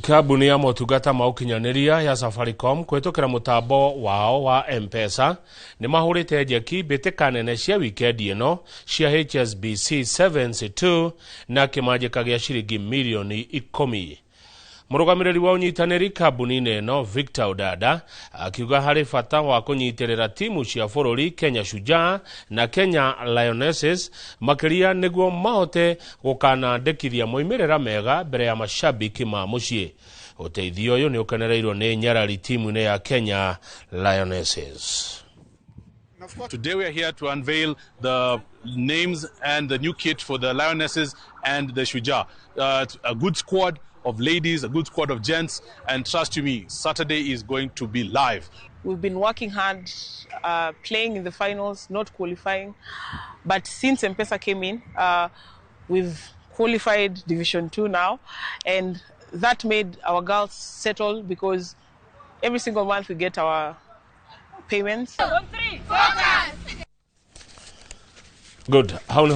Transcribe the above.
Kambuni ya motungata ma ũkinyanĩria ya Safaricom kũhĩtũkĩra mũtambo wao wa M-Pesa nĩ mahũrĩte njeki mbĩtĩka nene cia wikendi ĩno cia HSBC 72 na kĩmanjĩka gĩa ciringi mirioni 10. Mũrũgamĩrĩri wa ũnyitanĩri kambuni-inĩ ĩno Victor Odada akiuga harĩ bata wa kũnyitĩrĩra timu cia bũrũri Kenya Shujaa na Kenya Lionesses makĩria nĩguo mahote gũkanandĩkithia moimĩrĩra mega mbere ya mashabiki ma mũciĩ. Ũteithio ũyũ nĩ ũkenereirwo nĩ nyarari timu-inĩ ya Kenya Lionesses. Today we are here to unveil the names and the new kit for the Lionesses and the Shujaa. A good squad of ladies, a good squad of gents, and trust you me, Saturday is going to be live. We've been working hard, playing in the finals, not qualifying. But since M-Pesa came in, we've qualified Division 2 now. And that made our girls settle because every single month we get our payments. Good. Hau nĩho.